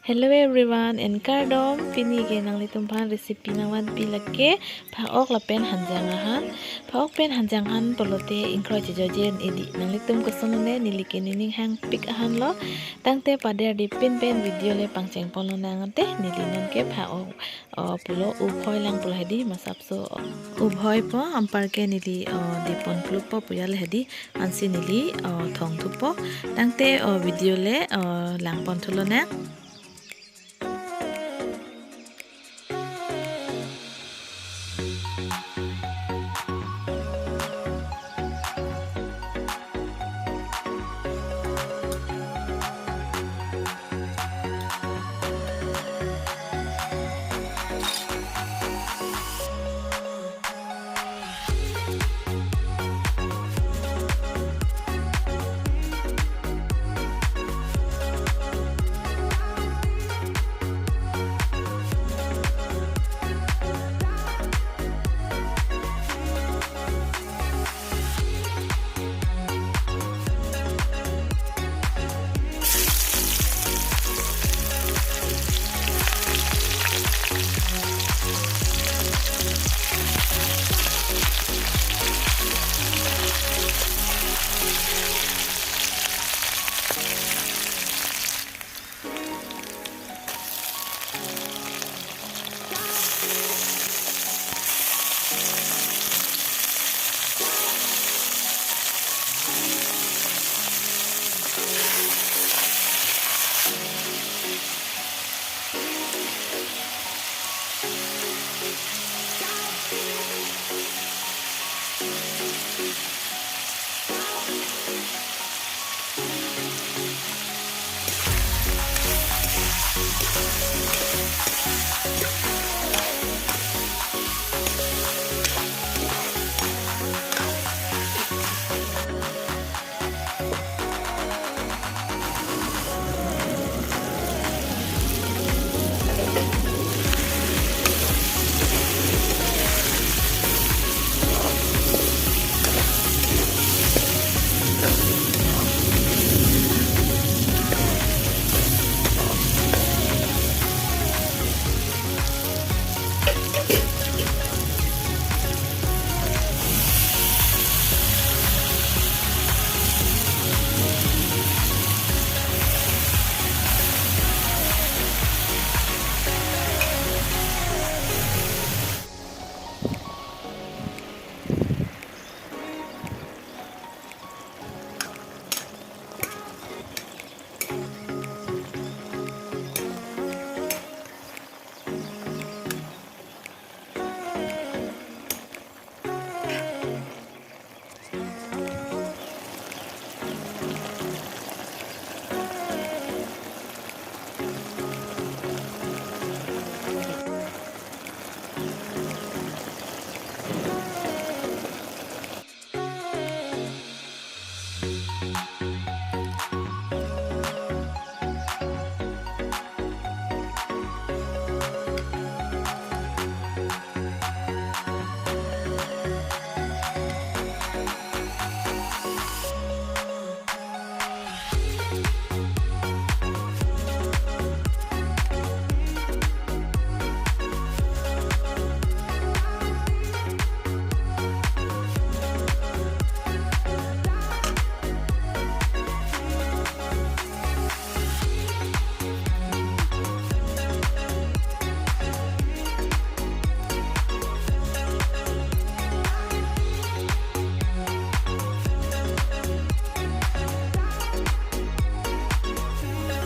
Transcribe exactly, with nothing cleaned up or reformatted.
Hello everyone, and kardom. Pini ke nanglitum aphan recipe nangvanpi lake phak-ok lapen hanjang ahan. Phak-ok pen hanjang ahan pulote ingkroi chejoi-en edi. Nanglitum kosonlo ne, neli ke nening hangpik ahan lo. Tangte pader di pin pen video le pangcheng ponlonang ante, neli non ke phak-ok, uh, pulo ubhoi lang pulo hedi, masapso ubhoi po, anpar ke neli, uh, depon plupo pu ya le hedi. Ansi neli, uh, thong thupo. Tangte, uh, video le, uh, lang pon thulonang.